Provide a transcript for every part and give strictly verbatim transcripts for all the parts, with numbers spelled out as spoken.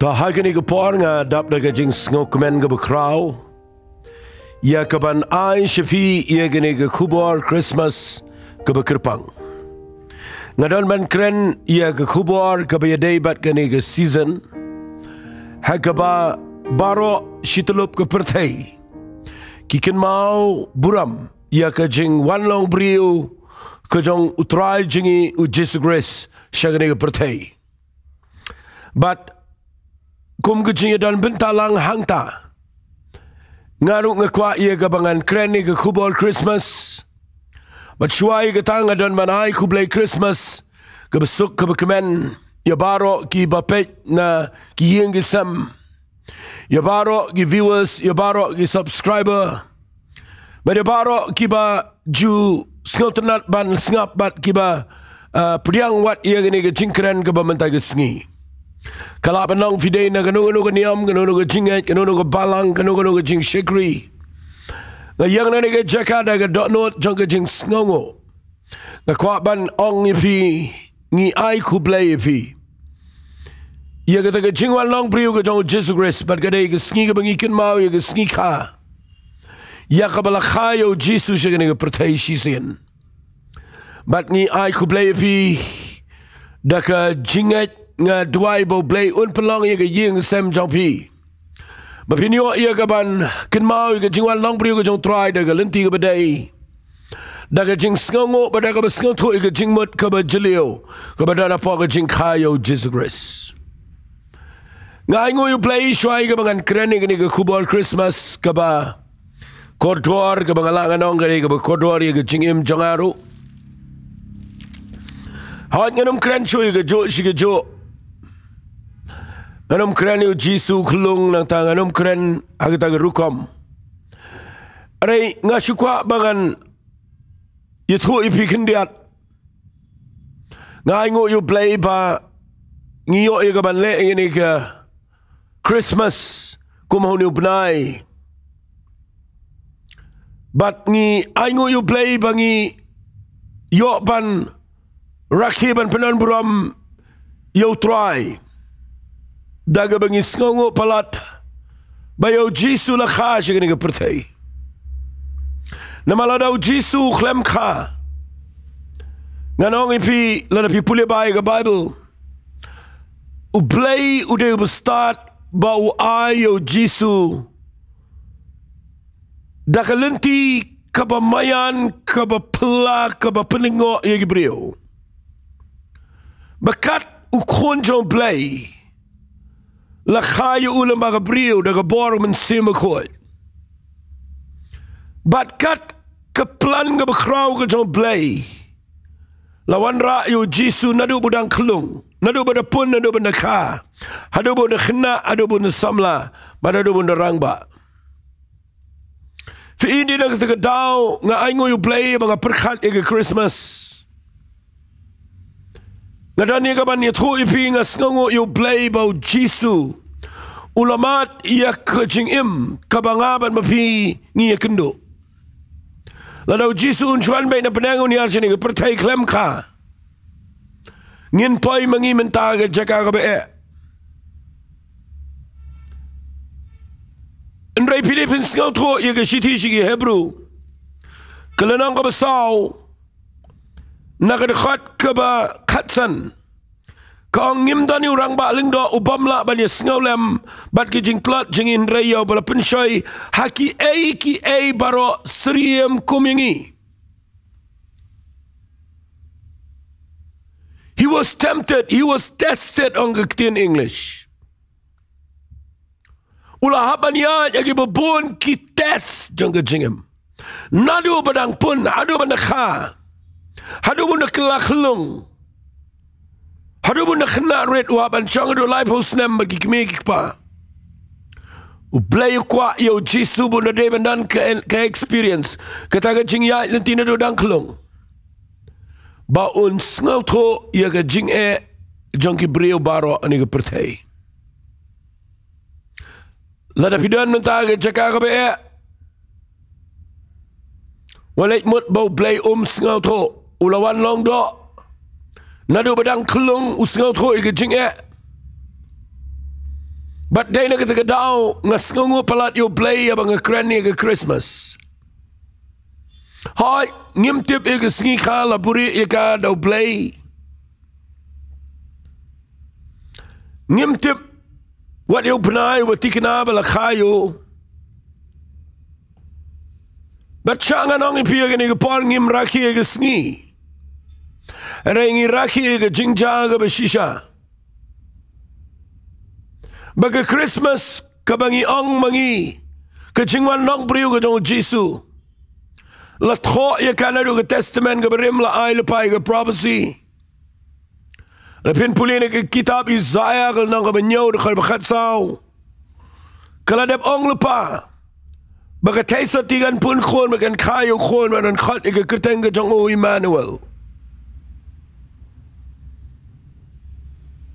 To ha kane ka por nga dap da ka jingsngewkmen kaba khraw ïa kaban ai sha phi ïa kane ka khubor Christmas kaba kyrpang. Nga don ban kren ïa ka khubor kaba ïadei bad kane ka season ha kaba baroh shityllup ka pyrthei ki kynmaw burom ïa ka jingwan long briew ka jong U Trai jong ngi U Jisu Khrist sha kane ka pyrthei. Bad kum ka jingïadon bynta lang hangta, nga ruh nga kwah ïa kaba ngan kren ïa ka khubor Christmas. Bad shuwa ïa kata nga don ban ai khublei Christmas kaba suk kaba kmen ïa baroh kiba peit na ki ïing ki sem, ïa baroh ki viewers, ïa baroh ki subscriber, bad ïa baroh kiba ju sngewtynnat ban sngap bad kiba, ah, pdiang wat ïa kane ka jingkren kaba mynta ka sngi. Ka lah ban long phi dei na kano kano ka niam, kano kano ka jingngeit, kano kano ka balang, kano kano ka jingshakri. Nga ïeng na kane ka jaka da ka dohnud jong ka jingsngewnguh. Nga kwah ban ong ïa phi, ngi ai khublei ïa phi ïa kata ka jingwan long briew ka jong U Jisu Khrist, bad ka dei ka sngi kaba ngi kynmaw ïa ka sngi kha ïa kaba la kha ïa U Jisu sha kane ka pyrthei shisien. Bad ngi ai khublei ïa phi da ka jingngeit, nga duwai ba U Blei un pynlong ïa ka ïing sem jong phi ba phin ïoh ïa kaban kynmaw ïa ka jingwan long briew ka jong U Trai da ka lynti kaba dei, da ka jingsngewnguh bad da kaba sngewthuh ïa ka jingmut kaba jylliew kaba don hapoh ka jingkha ïa U Jisu Khrist. Nga ainguh ïa U Blei shuwa ïa kaba ngan kren ïa kane ka khubor Christmas kaba kordor, kaba nga lah ngan ong ka dei kaba kordor ïa ka jingim jong nga ruh. Hooid, ngan ym kren shuh ïa kajuh shi kajuh. Ngan ym kren ïa U Jisu khlung, nangta ngan ym kren ha kata ka rukom. Hynrei nga shu kwah ba ngan ïathuh ïa phi khyndiat. Nga ainguh ïa U Blei ba ngi ïoh ïa kaban leh ïa kane ka Christmas kum ha une u bnai. Bad ngi ainguh ïa U Blei ba ngi ïoh ban rakhe ban pyndonburom ïa U Trai da kaba ngi sngewnguh palat ba ïa U Jisu la kha sha kane ka pyrthei. Namar lada U Jisu u khlem kha, ngan ong ïa phi, lada phi pule bha ïa ka Baibl, U Blei u dei uba stad ba u ai ïa U Jisu da ka lynti kaba maïan, kaba phylla, kaba pynlyngngoh ïa ki briew. Ba kat u Khun jong U Blei la kha ïa u lyngba ka briew da ka bor Mynsiem Bakhuid. Bad kat ka plan kaba khraw ka jong U Blei la wanrah ïa U Jisu naduh ba u dang khlung, naduh ba u da pun, naduh ba u da kha, haduh ba u da khynnah, haduh ba u da samla, bad haduh ba u da rangbah. Phi i, na kata ka daw nga ainguh ïa U Blei ba nga pyrkhat ïa ka Christmas. Nga don ïa kaban ïathuh ïa phi, nga sngewnguh ïa U Blei ba U Jisu u la mad ïa ka jingim kaba nga bad ma phi ngi ïakynduh. Lada U Jisu un shu wan beit na bneng, un hiar sha kane ka pyrthei khlem kha, ngin poi ma ngi mynta ha ka jaka kaba eh. Hynrei phi dei phin sngewthuh ïa ka Shithi sha ki Hebru, ka lynnong kaba saw, na ka dkhot kaba khatsan, ka ong, ngim don ïa u rangbah lyngdoh u bym lah ban ïasngewlem bad ki jingtlot jong ngi, hynrei ïa uba la pynshoi ha kiei kiei baroh syriem kum ïa ngi. He was tempted, he was tested, ong ka ktien English. U la hap ban ïaid ha kiba bun ki test jong ka jingim. Naduh ba dang pun, haduh ba dang kha, haduh ba dang kylla khyllung, haduh ba dang khynnah rit, u hap ban shong haduh laiphew snem bad ki kmie ki kpa. U Blei u kwah ïa U Jisu ba un da dei ban don ka, ka experience, kata ka jingïaid lynti naduh dang khyllung, ba un sngewthuh ïa ka jingeh jong ki briew baroh ha kane ka pyrthei. Lada phi don mynta ha ka jaka kaba eh, wat leit mut ba U Blei um sngewthuh. U la wan long doh. Naduh ba dang khyllung u sngewthuh ïa ka jingeh. Bad dei na kata ka daw nga sngewnguh palat ïa U Blei ïa ba nga kren ïa ka Christmas. Hooid, ngim tip ïa ka sngi kaba la buhrieh ïa ka da U Blei. Ngim tip wat ïa u bnai uba thikna ba la kha ïa u. Bad sha ngan ong ïa phi ïa kane ka por ngim rakhe ïa ka sngi. Hynrei ngi rakhe ïa ka jingjia kaba shisha. Ba ka Christmas kaba ngi ong ma ngi, ka jingwan long briew ka jong U Jisu, la thoh ïa ka naduh ka Testament kaba rim, la ai lypa ïa ka prophecy. Lada phin pule na ka kitab Isaiah ka lynnong kaba hynñiew dkhot ba khatsaw, ka la dep ong lypa ba ka theisotti kan pun khun, ba kan kha ïa u khun, ba don khot ïa ka kyrteng ka jong u Emmanuel.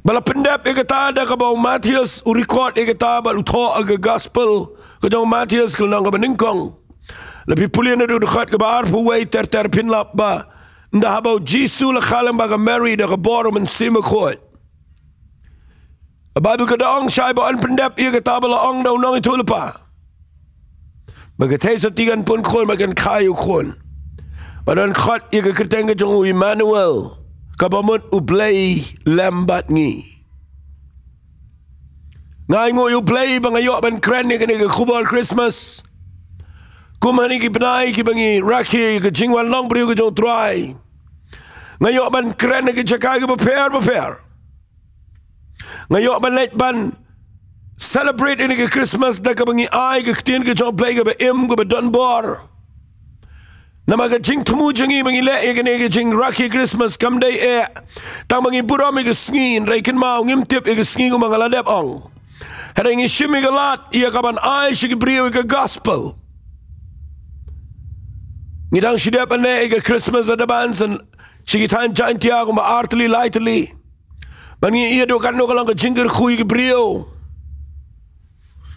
Ba la pyndep ïa kata da kaba u Mathaios u record ïa kata, ba u thoh ha ka gospel ka jong u Mathaios ka lynnong kaba nyngkong. Lada phi pule naduh dkhot kaba arphew wei ter ter phin lap ba ynda haba U Jisu la kha lem bad ka Mary da ka bor u Mynsiem Bakhuid, ka Baibl ka da ong shai ba yn pyndep ïa kata ba la ong da u nongïathuhlypa ba ka theisotti kan pun khun, ba kan kha ïa u khun, ba don khot ïa ka kyrteng ka jong u Emmanuel, kaba mut U Blei lem bad ngi. Nga ainguh ïa U Blei ba nga ïoh ban kren ïa kane ka khubor Christmas. Kum ha kine ki bnai kiba ngi rakhe ïa ka jingwan long briew ka jong U Trai, nga ïoh ban kren ha ki jaka kiba pher bapher. Nga ïoh ban leit ban celebrate ïa kane ka Christmas da kaba ngi ai ka ktien ka jong U Blei kaba im, kaba don bor. Namar ka jingthmu jong ngi ba ngi leh ïa kane ka jingrakhe Christmas kam dei eh tang ba ngi burom ïa ka sngi, hynrei kynmaw ngim tip ïa ka sngi kumba nga la dep ong. Hynrei ngi shim ïa ka lad ïa ka ban ai sha ki briew ïa ka gospel. Ngi dang shu dep ban leh ïa ka Christmas advance sha ki thaiñ Jaintia kumba ar tylli lai tylli. Bad ngi ïohi haduh katno ka long ka jingkyrkhu ïa ki briew.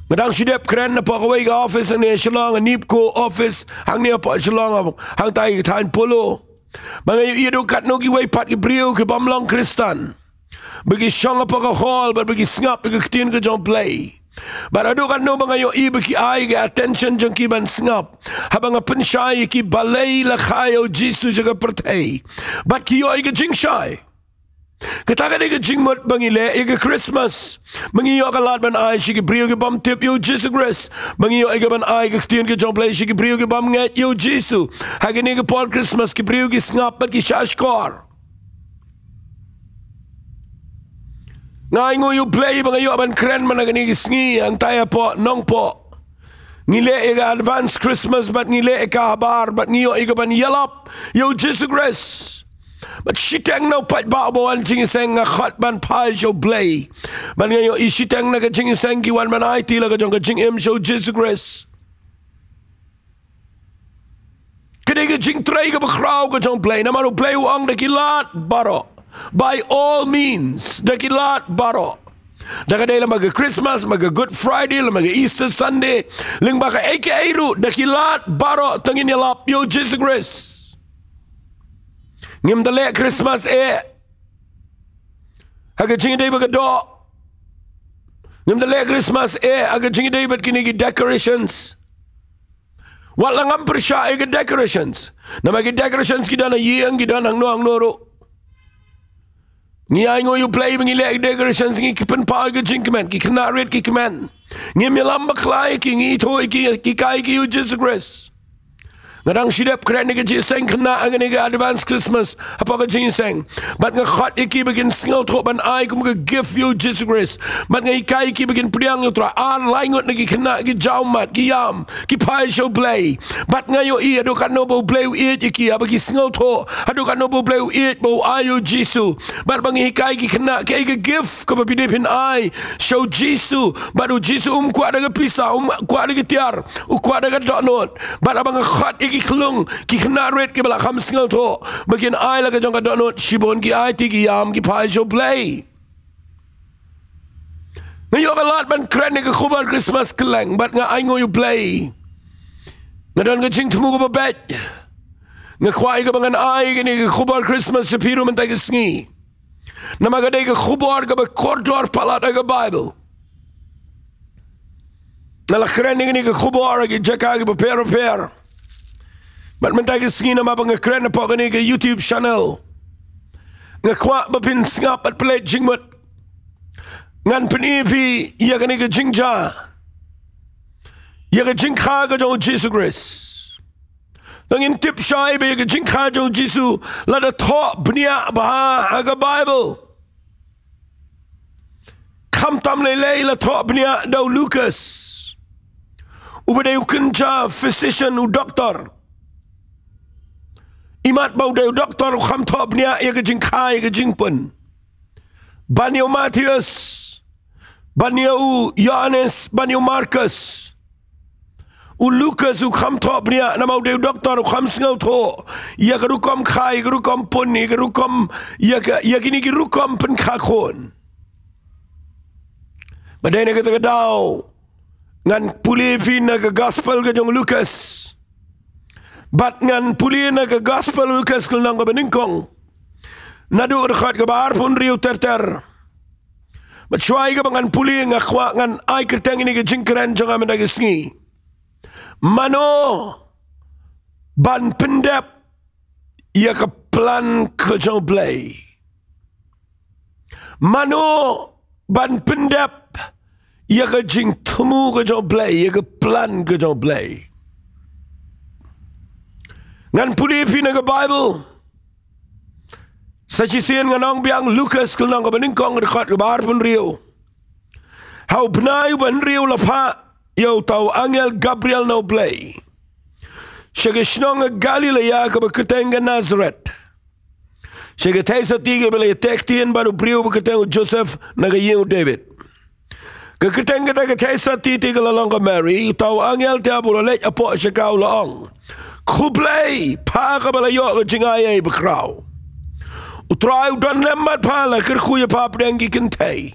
Nga dang shu dep kren napoh kawei ka office hangne ha Shillong, ha NEEPCO office hangne hapoh Shillong, hangtai ka thaiñ Polo. Bad nga ïohi haduh katno kiwei pat ki briew ki bym long Khristan, ba ki shong hapoh ka hall bad ba ki sngap ïa ka ktien ka jong U Blei. Bad haduh katno ba nga ïohi ba ki ai ka attention jong ki ban sngap haba nga pynshai ïa ki balei la kha ïa U Jisu sha ka pyrthei. Bad ki ïohi ka jingshai. Kata ka dei ka jingmut ba ngi leh ïa ka Christmas, ba ngi ïoh ka lad ban ai sha ki briew ki bym tip ïa U Jisu Khrist, ba ngi ïoh ïa ka ban ai ka ktien ka jong U Blei sha ki briew ki bym ngeit ïa U Jisu. Ha kane ka por Christmas ki briew ki sngap bad ki shahshkor. Nga ainguh ïa U Blei ba nga ïoh ban kren mynta kane ka sngi hangtai hapoh Nongpoh. Ngi leh ïa ka advance Christmas bad ngi leh ïa ka habar bad ngi ïoh ïa ka ban ïalap ïa U Jisu Khrist. Bad shiteng na u paidbah uba wan jingïaseng nga khot ban phai sha U Blei. Bad nga ïohi shiteng na ka jingïaseng ki wan ban aiti la ka jong ka jingim sha U Jisu Khrist. Ka dei ka jingtrei kaba khraw ka jong U Blei, namar U Blei u ong da ki lad baroh. By all means, da ki lad baroh. Da ka dei lem bad ka Christmas, lem bad ka Good Friday, lem bad ka Easter Sunday, lem bad kaei kaei ruh, da ki lad baroh to ngin ïalap ïa U Jisu Khrist. Ngim da leh Christmas eh ha ka jingïadei bad ka doh. Ngim da leh Christmas eh ha ka jingïadei bad kine ki decorations. Wat la ngam pyrshah ïa ki decorations, namar ki decorations ki don ha ïing, ki don hangno hangno ruh. Ngi ainguh ïa U Blei ba ngi leh ki decorations, ngi ki pynpaw ïa ka jingkmen, ki khynnah rit ki kmen. Ngim ïalam bakla ïa ki, ngi ïathuh ïa ki, ki hikai ïa ki ïa U Jisu Khrist. Nga dang shu dep kren ïa ka jingïaseng khynnah ha kane ka advance Christmas hapoh ka jingïaseng. Bad nga khot ïa ki ba kin sngewthuh ban ai kum ka gift ïa U Jisu Khrist. Bad nga hikai ïa ki ba kin pdiang ïa U Trai. Ar lai ngut na ki khynnah ki jaw ummat, ki ïam, ki phai sha U Blei. Bad nga ïohi haduh katno ba U Blei u ïeit ïa ki, haba ki sngewthuh haduh katno ba U Blei u ïeit, ba u ai ïa U Jisu. Bad ba ngi hikai ki khynnah kaei ka gift kaba phi dei phin ai sha U Jisu. Bad U Jisu um kwah da ka pisa, um kwah da ka tiar, u kwah da ka dohnud. Bad haba nga khot ïa ki khyllung, ki khynnah rit kiba la kham sngewthuh, ba kin ai la ka jong ka dohnud, shibun ki aiti, ki ïam, ki phai sha U Blei. Nga ïoh ka lad ban kren ïa ka khubor Christmas kylleng, bad nga ainguh ïa U Blei. Nga don ka jingthmu kaba beit. Nga kwah ïa kaba ngan ai kane ka khubor Christmas sha phi ruh mynta ka sngi. Namar ka dei ka khubor kaba kordor palat ha ka Baibl. Nga la kren ïa kane ka khubor ha ki jaka kiba pher bapher. Bad mynta ki sngi namar ba nga kren hapoh kane ka YouTube channel, nga kwah ba phin sngap bad pynleit jingmut. Ngan pyni ïa phi ïa kane ka jingjia, ïa ka jingkha ka jong u Jisu Khrist. Tang ngin tip shai ba ïa ka jingkha jong u Jisu la da thoh bniah bha ha ka Baibl. Khamtam lei lei la thoh bniah da u Lukas, uba dei u kynja physician, u doktor. Imat ba u dei u doktor u kham thoh bniah ïa ka jingkha, ïa ka jingpun. Ban ïa u Mathaios, ban ïa u Ïohannes, ban ïa u Markos. U Lukas u kham thoh bniah namar u dei u doktor, u kham sngewthuh ïa ka rukom kha, ïa ka rukom pun, ïa ka rukom, ïa ka, ïa kine ki rukom pynkha khun. Bad dei na kata ka daw ngan pule ïa phi na ka gospel ka jong u Lukas. Bad ngan pule na ka gospel u Lukas ka lynnong kaba nyngkong, naduh ka dkhot kaba arphew hynriew ter ter. Bad shuwa ïa kaba ngan pule, nga kwah ngan ai kyrteng ïa kane ka jingkren jong nga mynta ka sngi: Mano ban pyndep ïa ka plan ka jong u Blei? Mano ban pyndep ïa ka jingthmu ka jong u Blei, ïa ka plan ka jong u Blei? Ngan pule ïa phi na ka Baibl. Sa shisien ngan ong biang, Lukas ka lynnong kaba nyngkong, ka dkhot kaba arphew hynriew. Ha u bnai uba hynriew la phah ïa uta u angel Gabriel na u Blei sha ka shnong Galilea kaba kyrteng ka Nasaret, sha ka theisotti kaba la ïateh ktien bad u briew ba kyrteng u Joseph na ka ïing u David. Ka kyrteng kata ka theisotti te ka la long ka Mari. Uta u angel te haba u la leit hapoh sha ka u la ong: Khublei, pha kaba la ïoh ka jingai ei bakhraw. U Trai u don lem bad pha, la kyrkhu ïa pha hapdeng ki kynthei.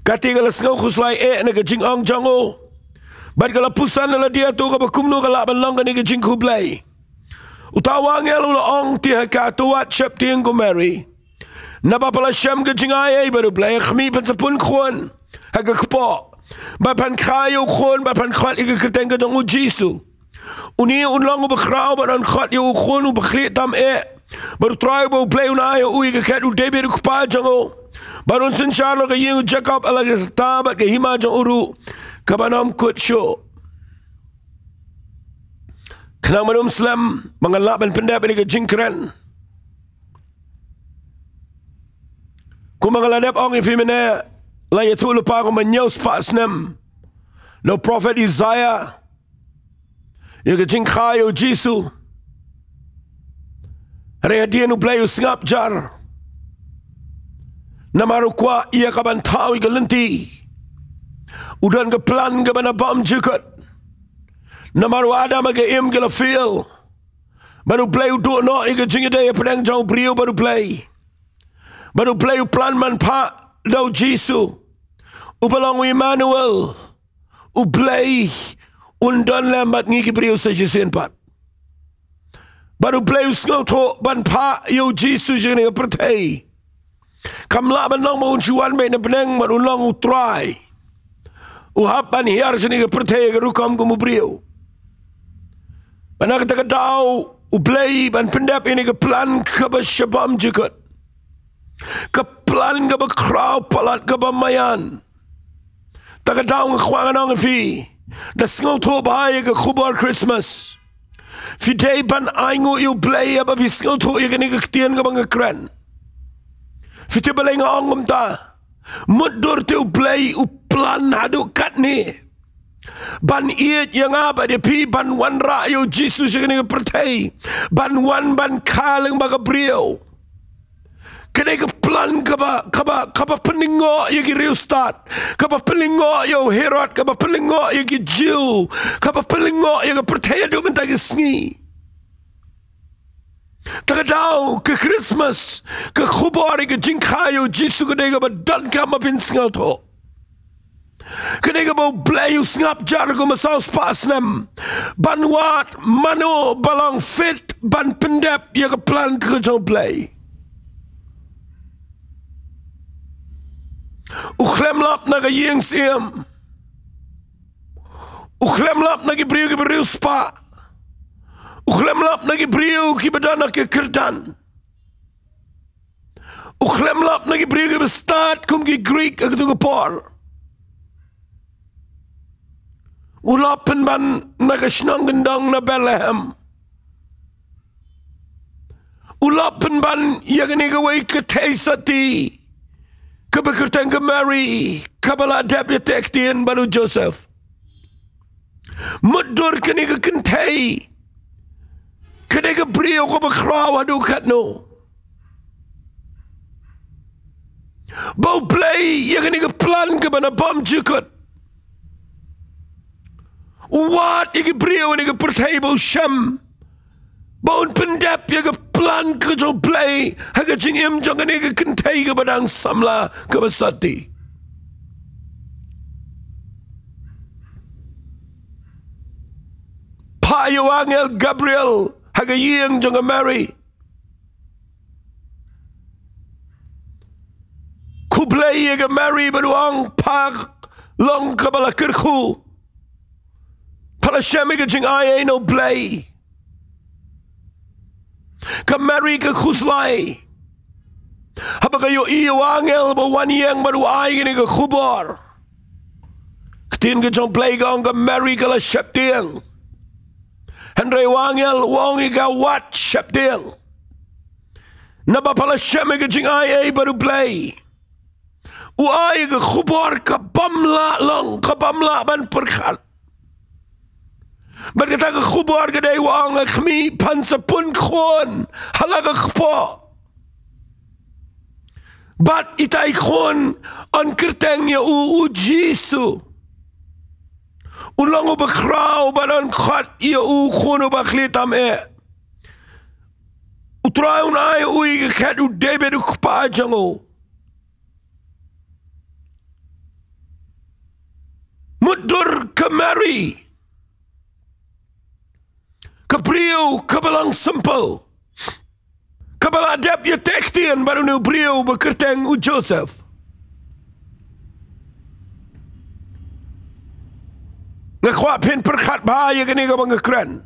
Kata ka la sngew khuslai eh na ka jingong jong u, bad ka la pyrshang ïa lade hato kaba kumno ka lah ban long kane ka jingkhublei. Uta u angel u la ong te ha ka: To wat sheptieng ko Mari, naba pha la shem ka jingai ei bad u Blei. Ha khmih, phan sa pun khun ha ka kpoh, bad phan kha ïa u khun, bad phan khot ïa ka kyrteng ka jong u Jisu. Une un long u bakhraw bad yn khot ïa u khun u bakhlieh tam eh. Bad u Trai uba u Blei un ai ha u ïa ka khet u David u kpa jong u, bad un synshar noh ka ïing u Jakob ha la ka syrta bad ka hima jong u ruh ka ban ym kut shuh. Khnang ban ym slem ba ngan lah ban pyndep ïa kane ka jingkren, kumba nga la dep ong ïa phi mynne, la ïathuh lypa kumba hynñiew spah snem da u prophet Isaiah ïa ka jingkha ïa u Jisu. Hynrei hadien u Blei u sngap jar, namar u kwah ïa ka ban thaw ïa ka lynti. U don ka plan kaba na bymjukut. Namar u Adam ha ka im ki la fail, bad u Blei u duh noh ïa ka jingïadei hapdeng jong u briew bad u Blei. Bad u Blei u plan ban phah da u Jisu, uba long u Immanuel, u Blei un don lem bad ngi ki briew sa shisien pat. Bad u Blei u sngewthuh ban phah ïa u Jisu sha kane ka pyrthei. Kam lah ban long ba un shu wan beit na bneng, bad un long u Trai, u hap ban hiar sha kane ka pyrthei ha ka rukom kum u briew. Bad na kata ka daw u Blei ban pyndep ïa kane ka plan kaba sha bymjukut, ka plan kaba khraw palat, kaba maïan. Ta ka daw nga kwah ngan ong ïa phi, da sngewthuh bha ïa ka khubor Christmas, phi dei ban ainguh ïa u Blei haba phi sngewthuh ïa kane ka ktien kaba nga kren. Phi tip balei nga ong kumta? Mutdur te u Blei u plan haduh katne ban ïeit ïa nga bad ïa phi, ban wanrah ïa u Jisu sha kane ka pyrthei, ban wan ban kha lyngba ka briew. Kane ka plan kaba, kaba, kaba pynlyngngoh ïa ki riewstad, kaba pynlyngngoh ïa u Herod, kaba pynlyngngoh ïa ki Jiw, kaba pynlyngngoh ïa ka pyrthei haduh mynta ki sngi. Ta ka daw ka Christmas, ka khubor ïa ka jingkha ïa u Jisu ka dei kaba donkam ba phin sngewthuh. Ka dei kaba u Blei u sngap jar kumba saw spah snem ban wad mano ba long fit ban pyndep ïa ka plan ka jong u Blei. U khlem lap na ka ïing syiem, U khlem lap na ki briew kiba riewspah. U khlem lap na ki briew kiba don ha ki kyrdan. U khlem lap na ki briew kiba stad kum ki Greek ha kato ka por. U lap pynban na ka shnong kyndong na Bethlehem. U lap pynban ïa kane kawei ka thei sati kaba kyrteng ka Mary, kaba la dep ïa teh ktien bad u Joseph. Mutdur kane ka kynthei ka dei ka briew kaba khraw haduh katno, ba U Blei ïa kane ka plan kaba na bymjukut u wad ïa ki briew ha kane ka pyrthei ba u shem ba un pyndep ïa ka plan ka jong U Blei ha ka jingim jong kane ka kynthei kaba dang samla kaba sati. Phah ïa u angel Gabriel ha ka ïing jong ka Mary. Khublei ïa ka Mary bad u ong, pha long kaba la kyrkhu. Pha la shem ïa ka jingai ei na U Blei. Ka Mary ka khuslai haba ka ïohi ïa u angel ba wan ïeng bad u ai kane ka khubor. Ka ktien ka jong U Blei ka ong ka Mary ka la sheptieng. Hynrei u angel u ong ïa ka, wat sheptieng. Naba pha la shem ïa ka jingai ei bad U Blei. U ai ka khubor ka bym lah long, ka bym lah ban pyrkhat. Bad kata ka khubor ka dei, u ong, ha khmih, phan sa punkhun ha la ka kpoh. Bad itai i khun yn kyrteng ïa u, u Jisu. Un long uba khraw bad yn khot ïa u Khun uba khlieh tam eh. U Trai un ai ïa u ïa ka khet u David u kpa jong u. Mutdur ka Mary, ka briew kaba long simple, kaba la dep ïa teh ktien bad une u briew ba kyrteng u Joseph. Nga kwah phin pyrkhat bha ïa kane kaba nga kren.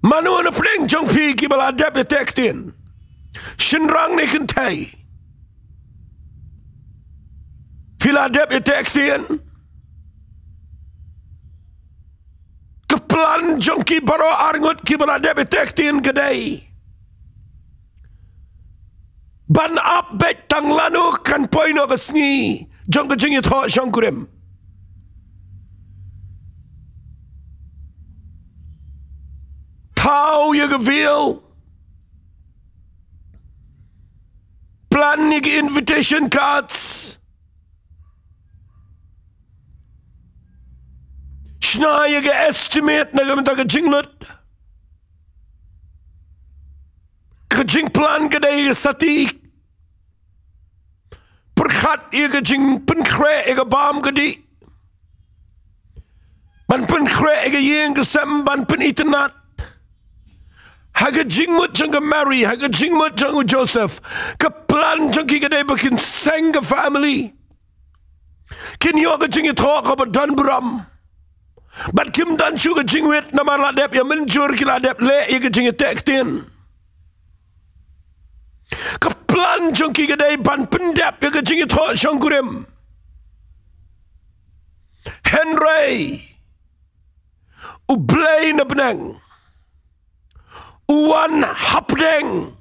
Mano na pdeng jong phi kiba la dep ïa teh ktien? Shynrang ne kynthei? Phi la dep ïa teh ktien? Ka plan jong ki baroh arngut kiba la dep ïa teh ktien ka dei ban ap beit tang lano kan poi noh ka sngi jong ka jingïathoh shongkurim. Thaw ïa ka veil. Plan ïa ki invitation cards. Shna ïa ka estimate na ka bynta ka jinglut. Ka jingplan ka dei ka sati. Pyrkhat ïa ka jingpynkhreh ïa ka bam ka dih. Ban pynkhreh ïa ka ïing ka sem, ban pynitynnad. Ha ka jingmut jong ka Mary, ha ka jingmut jong u Joseph, ka plan jong ki ka dei ba kin seng ka family. Kin ïoh ka jingïathoh kaba don burom. Bad kim don shuh ka jingwit namar la dep ïa mynjur, ki la dep leh ïa ka jingïateh ktien. Ka plan jong ki ka dei ban pyndep ïa ka jingïathoh shongkurim. Hynrei U Blei na bneng u wan hapdeng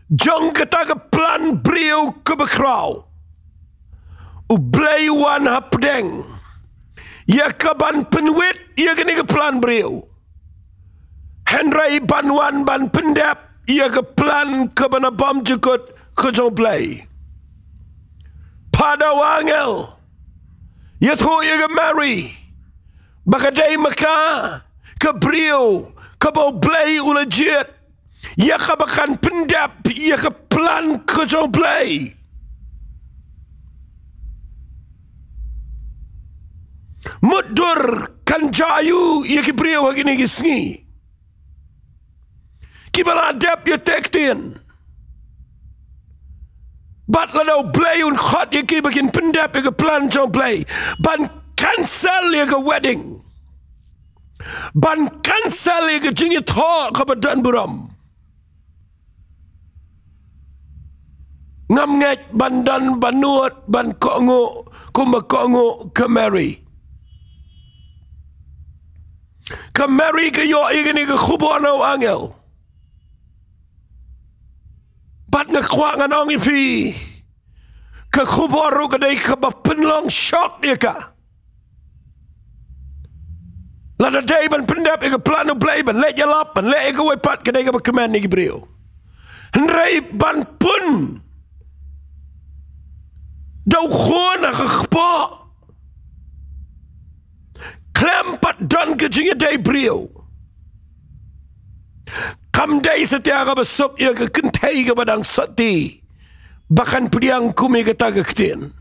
jong kata ka plan briew kaba khraw. U Blei u wan hapdeng ïa ka ban pynwit ïa kane ka plan briew. Hynrei ban wan ban pyndep ïa ka plan kaba na bymjukut ka jong U Blei. Phah da u angel, ïathuh ïa ka Mary ba ka dei ma ka ka briew kaba U Blei u la jied ïa kaba kan pyndep ïa ka plan ka jong U Blei. Mutdur kan jia aiu ïa ki briew ha kine ki sngi kiba la dep ïa teh ktien? Bad lada U Blei un khot ïa ki ba kin pyndep ïa ka plan jong U Blei ban cancel ïa ka wedding, ban cancel ïa ka jingïathoh kaba don burom, ngam ngeit ban don ba nud ban kohnguh kumba kohnguh ka Mary. Ka Mary ka ïoh ïa kane ka khubor na u angel. Bad nga kwah ngan ong ïa phi, ka khubor ruh ka dei kaba pynlong shock ïa ka. Lada dei ban pyndep ïa ka plan U Blei, ban leh ïalap, ban leh ïa kawei pat, ka dei kaba kmen ïa ki briew. Hynrei ban pun da u khun ha ka kpoh khlem pat don ka jingïadei briew, kam dei satia kaba suk ïa ka kynthei kaba dang sotti ba kan pdiang kum ïa kata ka ktien.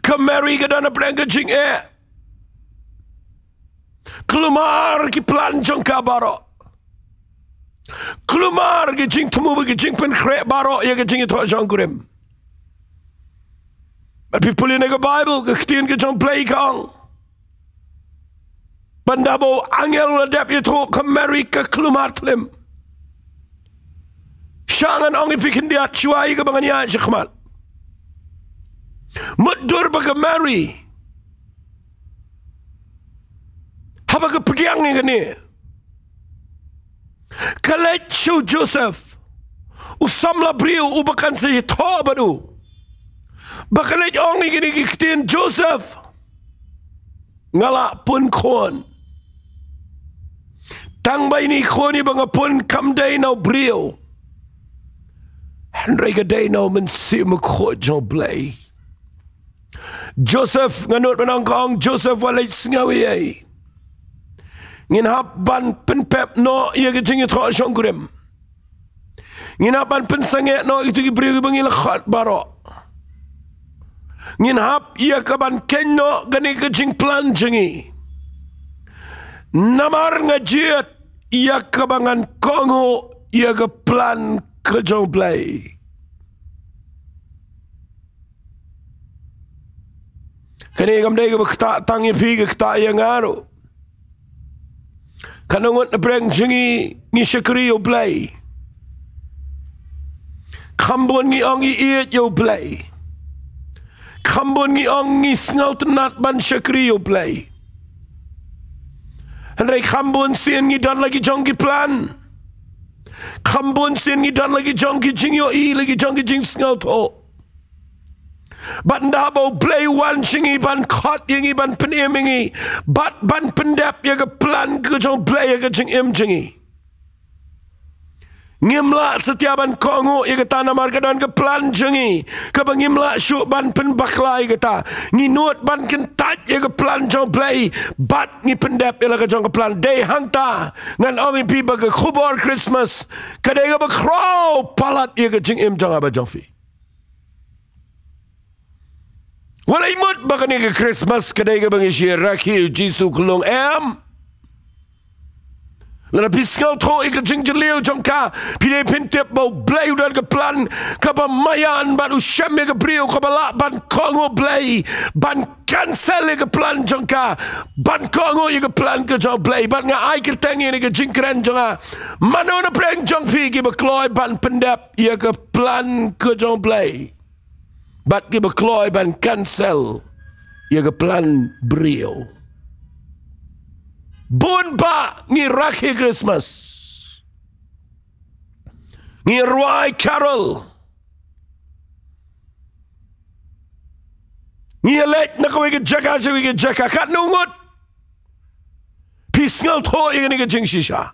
Ka Mary ka don hapdeng ka jingeh. Kulmar ki plan jong ka baroh. Kulmar ki jingthmu bad ki jingpynkhreh baroh ïa ka jingïathoh jong u kurim. Bad phi pule na ka Baibl, ka ktien ka jong U Blei ka ong, ban da ba u angel u la dep ïathuh, ka Mary ka kulmar thlem. Shah ngan ong ïa phi khyndiat shuwa ïa kaba ngan ïaid shakhmat. Mutdur ba ka Mary, haba ka pdiang ïa kane, ka leit sha u Joseph, u samla briew uba kan sa ïathoh bad u, ba ka leit ong ïa kine ki ktien: Joseph, nga la pun khun. Tang ba ine i khun iba nga pun kam dei na u briew, hynrei ka dei na u Mynsiem Bakhuid jong U Blei. Joseph, nga nud ban ong, ka ong, Joseph, wat leit sngew ei ei. Ngin hap ban pynpep noh ïa ka jingïathoh jong u kurim. Ngin hap ban pynsangeh noh ïa kito ki briew kiba ngi la khot baroh. Ngin hap ïa ka ban khein noh kane ka jingplan jong ngi. Namar nga jied ïa kaba ngan kohnguh ïa ka plan ka jong U Blei. Kane kam dei kaba ktah tang ïa phi, ka ktah ïa nga ruh. Katno ngut napdeng jong ngi ngi shakri ïa U Blei. Kham bun ngi ong ngi ïeit ïa U Blei. Kham bun ngi ong ngi sngewtynnat ban shakri ïa U Blei. Hynrei kham bun sien ngi don la ki jong ki plan. Kham bun sien ngi don la ki jong ki jingïohi, la ki jong ki jingsngewthuh. Bad ynda ba U Blei u wan sha ngi ban khot ïa ngi, ban pynim ïa ngi, bad ban pyndep ïa ka plan ka jong U Blei ïa ka jingim jong ngi, ngim lah satia ban kohnguh ïa kata namar ka don ka plan jong ngi kaba ngim lah shuh ban pynbakla ïa kata. Ngi nud ban kyntait ïa ka plan jong U Blei bad ngi pyndep ïa la ka jong ka plan. Dei hangta ngan ong ïa phi ba ka khubor Christmas ka dei kaba khraw palat ïa ka jingim jong nga bad jong phi. Wat leh mut ba kane ka Christmas ka dei kaba ngi shu rakhe ïa u Jisu ka long, em. Lada phi sngewthuh ïa ka jingjylliew jong ka, phi dei phin tip ba U Blei u don ka plan kaba maïan bad u shem ïa ka briew kaba lah ban kohnguh U Blei, ban cancel ïa ka plan jong ka, ban kohnguh ïa ka plan ka jong U Blei. Bad nga ai kyrteng ïa kane ka jingkren jong nga, mano napdeng jong phi kiba kloi ban pyndep ïa ka plan ka jong U Blei bad kiba kloi ban cancel ïa ka plan briew? Bun bah ngi rakhe Christmas, ngi rwai carol, ngi leit na kawei ka jaka sha kawei ka jaka. Katno ngut phi sngewthuh ïa kane ka jingshisha?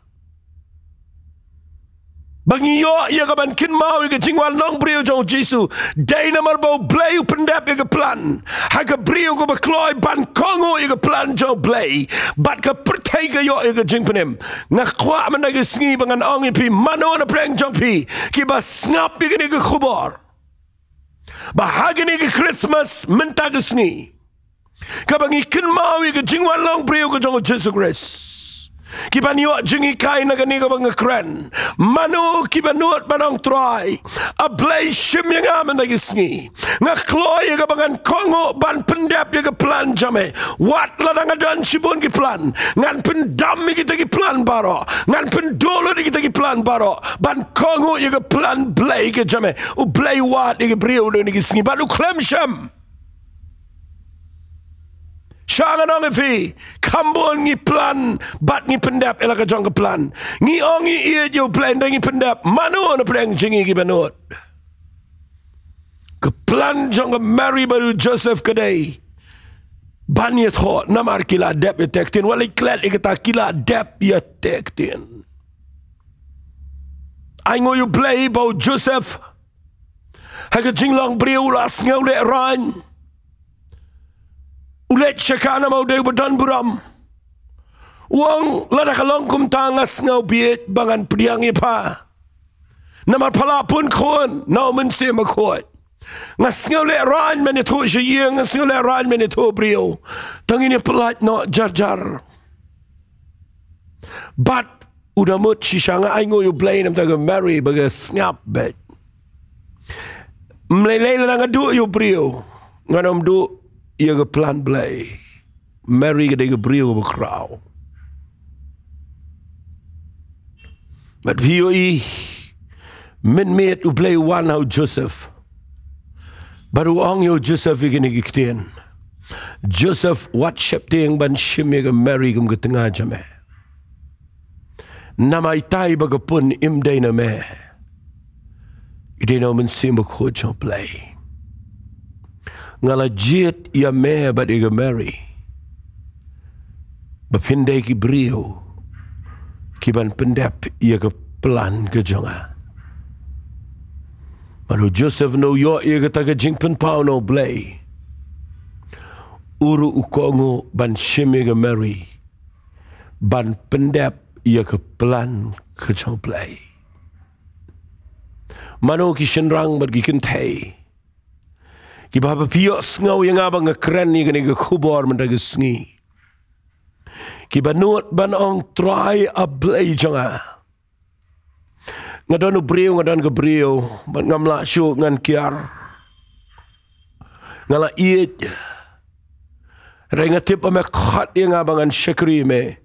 Ba ngi ïoh ïa ka ban kynmaw ïa ka jingwan long briew jong u Jisu, dei namar ba U Blei u pyndep ïa ka plan ha ka briew kaba kloi ban kohnguh ïa ka plan jong U Blei, bad ka pyrthei ka ïoh ïa ka jingpynim. Nga kwah mynta ka sngi ba ngan ong ïa phi, mano napdeng jong phi kiba sngap ïa kane ka khubor, ba ha kane ka Christmas mynta ka sngi, kaba ngi kynmaw ïa ka jingwan long briew ka jong u Jisu Khrist, Ki ban ïoh jinghikai na kane kaba nga kren. Mano ki ba nud ban ong Trai, A Blei shim ïa nga mynta ki sngi. Nga kloi ïa kaba ngan kohnguh ban pyndep ïa ka plan jong me. Wat lada nga don shibun ki plan, ngan pyndam ïa kita ki plan baroh. Ngan pynduh lut ïa kita ki plan baroh ban kohnguh ïa ka plan Blei ka jong me. U Blei wad ïa ki briew na kine ki sngi bad u khlem shym. Sha ngan ong ïa phi, kham bun ngi plan bad ngi pyndep ïa la ka jong ka plan. Ngi ong ngi ïeit ïa U Blei hynrei ngi pyndep. Mano na pdeng jong ngi ki ba nud? Ka plan jong ka Mary bad u Joseph ka dei ban ïathoh namar ki la dep ïateh ktien. Wat leit klet ïa kata, ki la dep ïateh ktien. Ainguh ïa U Blei ba u Joseph ha ka jinglong briew u la sngew lehraiñ. U leit sha ka namar u dei uba don burom. U ong, lada ka long kumta nga sngew bieit ba ngan pdiang ïa pha. Namar pha la pun khun na U Mynsiem Bakhuid. Nga sngew lehraiñ ban ïathuh sha ïing, nga sngew lehraiñ ban ïathuh briew. Tang ngin ïa pyllait noh jar jar. Bad u da mut shisha. Nga ainguh ïa U Blei namar ka Mary ba ka sngap beit. Ym lei lei lada nga duh ïa u briew, ngan ym duh ïa ka plan Blei. Mary ka dei ka briew kaba khraw. Bad phi ïohi, mynmiet U Blei u wan ha u Joseph. Bad u ong ïa u Joseph ïa kine ki ktien. Joseph, wat sheptieng ban shim ïa ka Mary kum ka tnga jong me. Namar itai ba ka pun im dei na me. I dei na U Mynsiem Bakhuid jong U Blei. Nga la jied ïa me bad ïa ka Mary ba phin dei ki briew ki ban pyndep ïa ka plan ka jong nga. Bad u Joseph, haba u ïoh ïa kata ka jingpynpaw na U Blei, u ruh u kohnguh ban shim ïa ka Mary ban pyndep ïa ka plan ka jong U Blei. Mano ki shynrang bad ki kynthei kiba haba phi ïohsngew ïa nga ba nga kren ïa kane ka khubor mynta ka sngi, kiba nud ban ong, Trai, A Blei jong nga, nga don u briew, nga don ka briew, bad ngam lah shuh, ngan kiar, nga la ïeit. Hynrei nga tip ba me khot ïa nga ba ngan shakri me.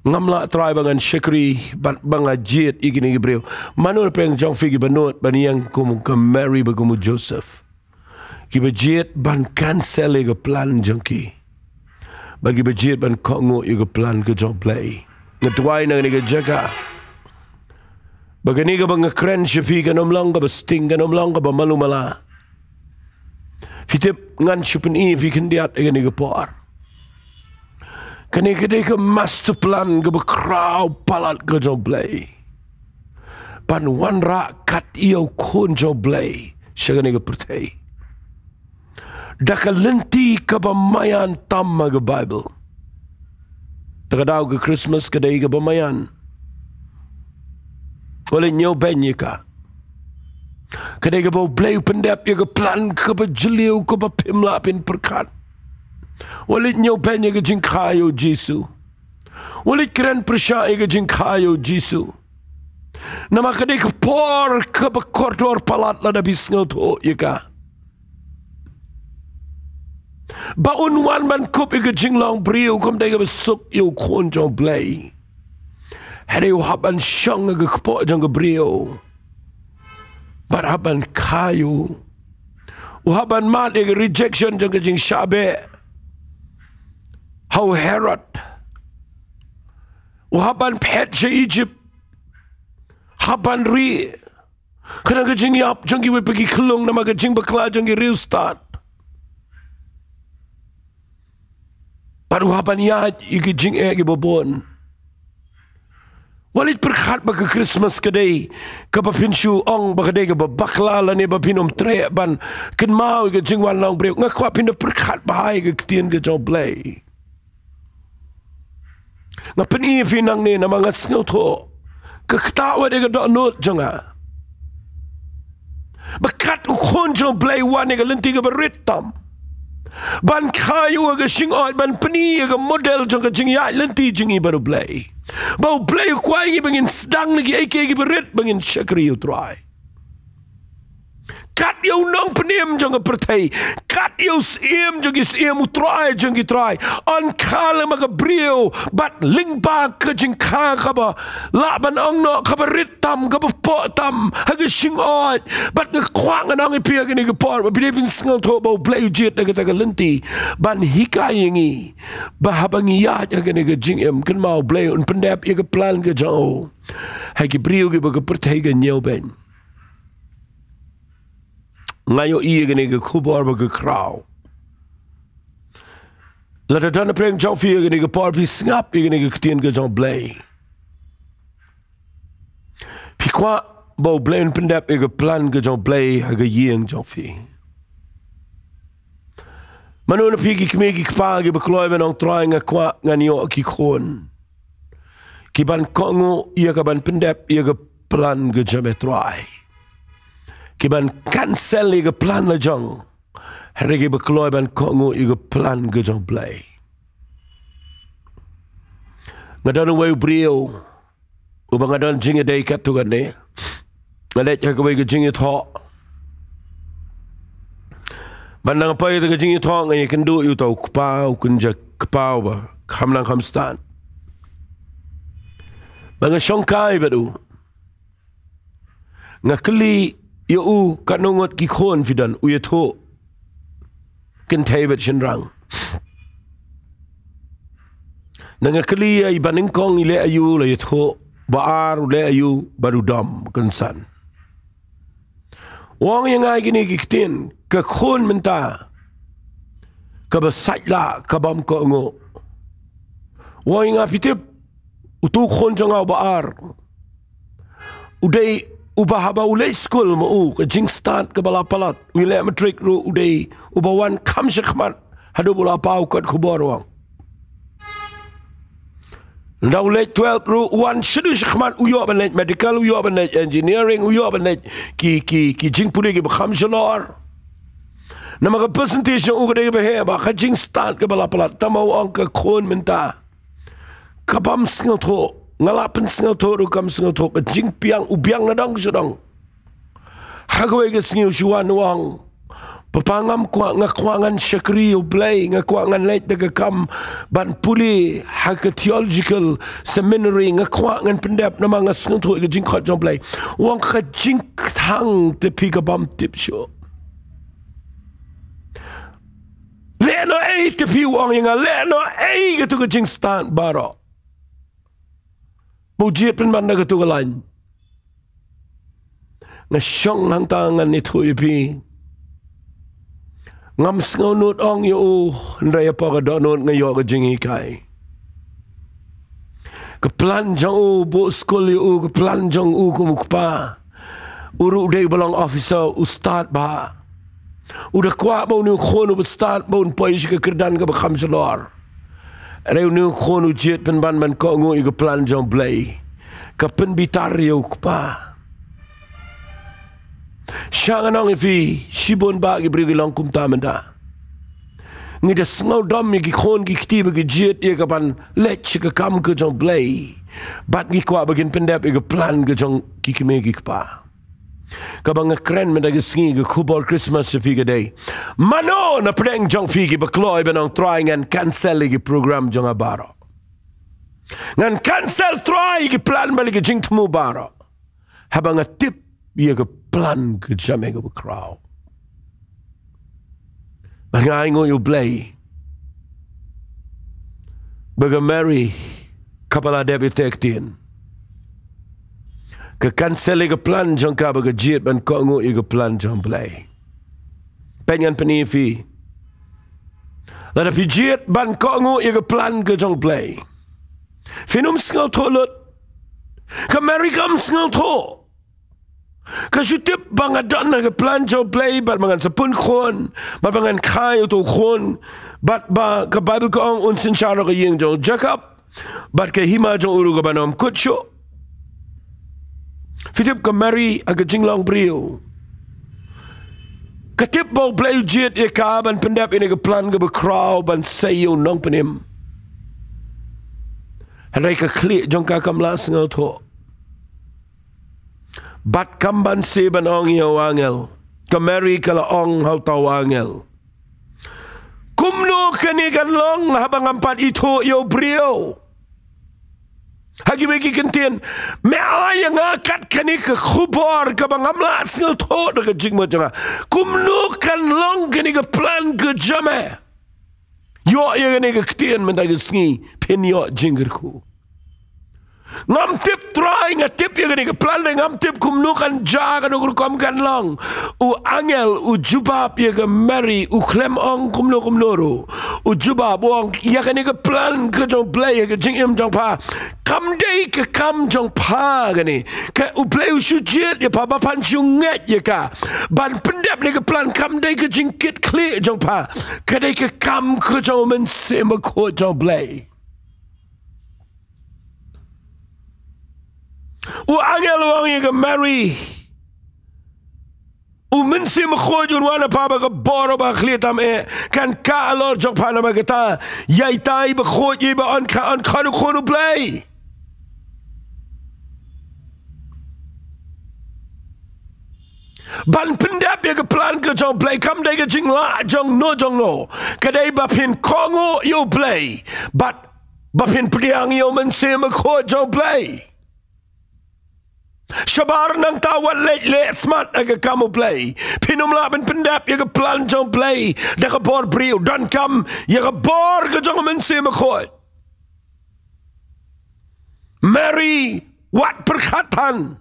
Ngam lah, Trai, ba ngan shakri bad ba nga jied ïa kine ki briew. Mano na pdeng jong phi kiba nud ban ïeng kum ka Mary bad kum u Joseph, kiba jied ban cancel ïa ka plan jong ki, bad kiba jied ban kohnguh ïa ka plan ka jong U Blei? Nga duwai na kane ka jaka ba kane kaba nga kren sha phi kan ym long kaba sting, kan ym long kaba malu mala. Phi tip, ngan shu pyni ïa phi khyndiat ha kane ka por. Kane ka dei ka master plan kaba khraw palat ka jong U Blei, ban wanrah kat ïa u Khun jong U Blei sha kane ka pyrthei da ka lynti kaba maïan tam ha ka Baibl. Te ka daw ka Christmas ka dei kaba maïan. Wat leit ñiewbeiñ ïa ka. Ka dei kaba U Blei u pyndep ïa ka plan kaba jylliew kaba phim lah phin pyrkhat. Wat leit ñiewbeiñ ïa ka jingkha ïa u Jisu. Wat leit kren pyrshah ïa ka jingkha ïa u Jisu. Namar ka dei ka por kaba kordor palat lada phi sngewthuh ïa ka, ba un wan ban kup ïa ka jinglong briew kum dei kaba suk ïa u Khun jong U Blei. Hynrei u hap ban shong ha ka kpoh jong ka briew bad hap ban kha ïa u. U hap ban mad ïa ka rejection jong ka jingshah beh ha u Herod. U hap ban phet sha Egypt. Hap ban rieh. Khnang ka jingïap jong kiwei pat ki khyllung namar ka jingbakla jong ki riewstad. Bad u hap ban ïaid ïa ki jingeh kiba bun. Wat leit pyrkhat ba ka Christmas ka dei kaba phin shu ong ba ka dei kaba bakla lane ba phin ym treh ban kynmaw ïa ka jingwan long briew. Nga kwah phin da pyrkhat bha ïa ka ktien ka jong U Blei. Nga pyni ïa phi nangne namar nga sngewthuh ka ktah wat ïa ka dohnud jong nga ba kat u Khun jong U Blei u wan ïa ka lynti kaba rit tam. Ban kha ïa u ha ka shyngkhuid, ban pyni ïa ka model jong ka jingïaid lynti jong ngi bad U Blei. Ba U Blei u kwah ïa ngi ba ngin sdang na kiei kiei kiba rit ba ngin shakri ïa U Trai. Kat ïa u nongpynim jong ka pyrthei, kat ïa u syiem jong ki syiem, U Trai jong ki trai, yn kha lem ha ka briew bad lyngba ka jingkha kaba lah ban ong noh kaba rit tam, kaba pop tam ha ka shyngkhuid. Bad nga kwah ngan ong ïa phi ha kane ka por ba phi dei ban sngewthuh ba U Blei u jied da kata ka lynti ban hikai ïa ngi ba haba ngi ïaid ha kane ka jingim, kynmaw, U Blei un pyndep ïa ka plan ka jong u ha ki briew kiba ka pyrthei ka ñiewbeiñ. Nga ïohi ïa kane ka khubor ba ka khraw. Lada don napdeng jong phi ha kane ka por, phi sngap ïa kane ka ktien ka jong U Blei. Phi kwah ba U Blei un pyndep ïa ka plan ka jong U Blei ha ka ïing jong phi. Mano na phi ki kmie ki kpa kiba kloi ban ong, Trai, nga kwah ngan ïoh ki khun kiban kohnguh ïa ka ban pyndep ïa ka plan ka jong me, Trai. Kiban cancel ïa ka plan la jong. Hynrei kiba kloi ban kohnguh ïa ka plan ka jong U Blei. Nga don uwei u briew uba nga don jingïadei katto katne. Nga leit ha kawei ka jingïathoh. Ban nang poi ha ka jingïathoh, nga ïakynduh ïa uta u kpa, u kynja kpa uba kham nang kham stad. Ba nga shongkai bad u, nga kylli ïa u, katno ngut ki khun phi don? U ïathuh, kynthei bad shynrang. Nga kylli ïa i ba nyngkong, i leh aïu? La ïathuh, ba ar, u leh aïu? Bad u dom kynsan. U ong ïa nga kine ki ktien, ka khun mynta kaba sait lah, kabym kohnguh. U ong ïa nga, phi tip, utu u khun jong nga uba ar, u dei uba haba u leit skul ma u, ka jingstad kaba la palat, u leh matric ruh, u dei uba wan kham shakhmat haduh ba u la paw kot khubor, u ong. Nda u leit twelve ruh, u wan shaduh shakhmat, u ïoh ban leit medical, u ïoh ban leit engineering, u ïoh ban leit ki, ki, ki jingpule kiba kham shalor. Namar ka percentage jong u ka dei kaba heh, ba ka jingstad kaba la palat. Tangba u ong, ka khun mynta kabym sngewthuh, nga la pynsngewthuh ruh kam sngewthuh, ka jingbiang, u biang na dong sha dong. Ha kawei ka sngi u shu wan u ong, Papa, ngam kwah, nga kwah ngan shakri ïa U Blei, nga kwah ngan leit da ka kam ban pule ha ka theological seminary, nga kwah ngan pyndep namar nga sngewthuh ïa ka jingkhot jong U Blei. U ong, ka jingkthang te phi kabym tip shuh. Leh noh ei te phi, u ong ïa nga, leh noh ei katu ka jingstad baroh. Ba u jied pynban da katu ka lain. Nga shong hangta ngan ïathuh ïa phi. Ngam sngewnud ong ïa u, hynrei hapoh ka dohnud nga ïoh ka jinghikai. Ka plan jong u, buh skul ïa u, ka plan jong u kum u kpa. U ruh u dei uba long officer, u stad bha. U da kwah ba une u khun uba stad ba un poi sha ka kyrdan kaba kham shalor. Hynrei une u khun u jied pynban ban kohnguh ïa ka plan jong U Blei. Ka pynbitar ïa u kpa. Sha ngan ong ïa phi, shibun bah ki briew ki long kumta mynta. Ngi da sngewdom ïa ki khun ki kti ba ki jied ïa ka ban leit sha ka kam ka jong U Blei. Bad ngi kwah ba kin pyndep ïa ka plan ka jong ki kmie ki kpa. Kaba nga kren mynta ka sngi, ka khubor Christmas sha phi ka dei, mano na pdeng jong phi kiba kloi ban ong, Trai, ngan cancel ïa ki program jong nga baroh. Ngan cancel, Trai, ïa ki plan bad ïa ki jingthmu baroh. Haba nga tip ïa ka plan ka jong me kaba khraw. Bad nga ainguh ïa U Blei ba ka Mary kaba la dep ïa ka ktien, ka cancel ïa ka plan jong ka, ba ka jied ban kohnguh ïa ka plan jong U Blei. Peit, ngan pyni ïa phi. Lada phi jied ban kohnguh ïa ka plan ka jong U Blei, phin ym sngewthuh lut. Ka Mary kam sngewthuh. Ka shu tip ba nga don ha ka plan jong U Blei, bad ba ngan sa pun khun, bad ba ngan kha ïa uto u khun, bad ba ka Baibl ka ong, un synshar noh ka ïing jong u Jakob, bad ka hima jong u ruh kaban ym kut shuh. Phi tip, ka Mary ha ka jinglong briew, Ka tip ba U Blei u jied ïa ka ban pyndep ïa kane ka plan kaba khraw ban sei ïa u nongpynim. Hynrei ka khlieh jong ka kam lah sngewthuh. Bad kam banse ban ong ïa u angel. Ka Mary ka la ong ha uta u angel, kumno kane kan long haba ngam pat ithuh ïa u briew? Ha kiwei ki kyntien, me ai ïa nga kat kane ka khubor kaba ngam lah sngewthuh da ka jingmut jong nga. Kumno kan long kane ka plan ka jong me? Ïoh ïa kane ka ktien mynta ka sngi, phin ïoh jingkyrkhu. Ngam tip Trai, nga tip ïa kane ka plan, ngam tip kumno kan jia, kano ka rukom kan long. U angel u jubab ïa ka Mary, u khlem ong kumno kumno ruh. U jubab, u ong ïa kane ka plan ka jong U Blei ïa ka jingim jong pha, kam dei ka kam jong pha kane. Ka U Blei u shu jied ïa pha ba phan shu ngeit ïa ka ban pyndep ïa ka plan, kam dei ka jingkitkhlieh jong pha. Ka dei ka kam ka jong U Mynsiem Bakhuid jong U Blei. U angel u ong ïa ka Mary, U Mynsiem Bakhuid un wan ha pha, bad ka bor ba khlieh tam eh kan kah halor jong pha, namar kata ïa itai bakhuid ïa ba yn kha, yn khot u khun U Blei. Ban pyndep ïa ka plan ka jong U Blei kam dei ka jinglah jong no jong no. Ka dei ba phin kohnguh ïa U Blei bad ba phin pdiang ïa U Mynsiem Bakhuid jong U Blei. Shabar nangta wat leh leh smat ha ka kam U Blei, phin ym lah ban pyndep ïa ka plan jong U Blei da ka bor briew. Donkam ïa ka bor ka jong U Mynsiem Bakhuid. Mary, wat pyrkhat than.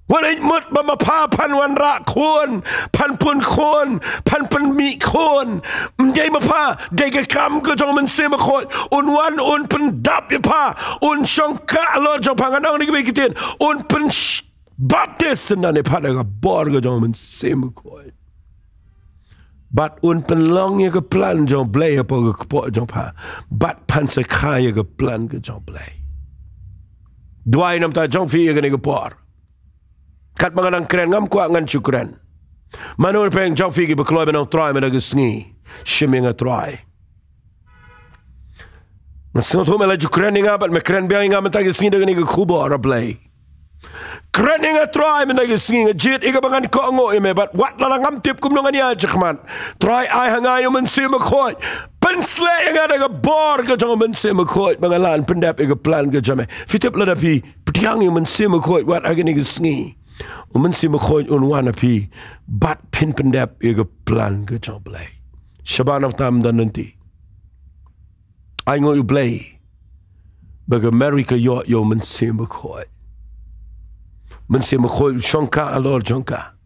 Wat leit mut ba ma pha phan wanrah khun, phan pun khun, phan pynmih khun. Ym dei ma pha, dei ka kam ka jong U Mynsiem Bakhuid. Un wan un pyndap ïa pha, un shongkah halor jong pha, ngan ong ha kiwei ki ktien, un pyn baptis na ne pha da ka bor ka jong U Mynsiem Bakhuid. Bad un pynlong ïa ka plan jong U Blei hapoh ka kpoh jong pha. Bad phan sa kha ïa ka plan ka jong U Blei. Duwai namar jong phi ïa kane ka por. Katba nga dang kren, ngam kwah ngan shu kren. Mano na pdeng jong phi kiba kloi ban ong Trai mynta ka sngi, shim ïa nga Trai. Nga sngewthuh me la ju kren ïa nga bad me kren biang ïa nga mynta ka sngi da kane ka khubor, A Blei. Kren ïa nga Trai mynta ka sngi, nga jied ïa kaba ngan kohnguh ïa me bad wat la ngam tip kumno ngan ïaid shakhmat. Trai, ai ha nga ïa U Mynsiem Bakhuid. Pynshlur ïa nga da ka bor ka jong U Mynsiem Bakhuid ba ngan lah ban pyndep ïa ka plan ka jong me. Phi tip, lada phi pdiang ïa U Mynsiem Bakhuid wat ha kane ka sngi, U Mynsiem Bakhuid un wan ha phi bad phin pyndep ïa ka plan ka jong U Blei. Shabar nangta, ym don lynti. Ai nguh ïa U Blei ba ka Mary ka ïoh ïa U Mynsiem Bakhuid. U Mynsiem Bakhuid u shongkah halor jong ka.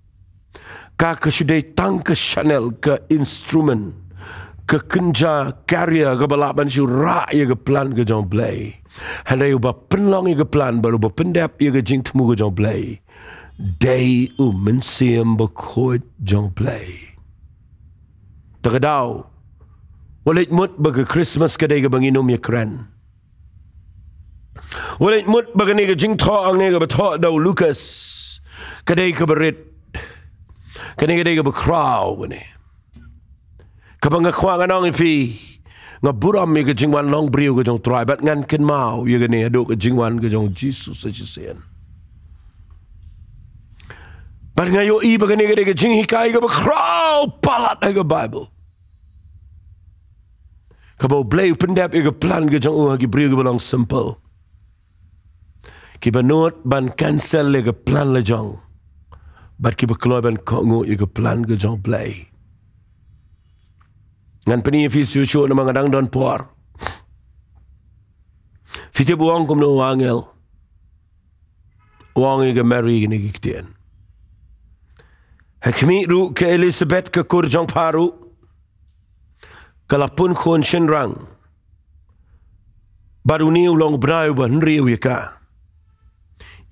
Ka, ka shu dei tang ka channel, ka instrument, ka kynja, carrier kaba lah ban shu rah ïa ka plan ka jong U Blei. Hynrei uba pynlong ïa ka plan bad uba pyndep ïa ka jingthmu ka jong U Blei, dei U Mynsiem Bakhuid jong U Blei. Ta ka daw, wat leit mut ba ka Christmas ka dei kaba ngin ym ïakren. Wat leit mut ba kane ka jingthoh hangne kaba thoh da u Lukas ka dei kaba rit. Kane ka dei kaba khraw kane. Kaba nga kwah ngan ong ïa phi, nga burom ïa ka jingwan long briew ka jong U Trai bad ngan kynmaw ïa kane haduh ka jingwan ka jong U Jisu sa shisien. Bad nga ïohi ba kane ka dei ka jinghikai kaba khraw palat ha ka Baibl. Kaba U Blei u pyndep ïa ka plan ka jong u ha ki briew kiba long simple, kiba nud ban cancel ïa ka plan la jong, bad kiba kloi ban kohnguh ïa ka plan ka jong U Blei. Ngan pyni ïa phi shuh shuh namar nga dang don por. Phi tip u ong kumno u angel? U ong ïa ka Mary kine ki ktien: Ha khmih ruh ka Elizabeth ka kur jong pha ruh ka la pun khun shynrang, bad une u long u bnai uba hynriew ïa ka,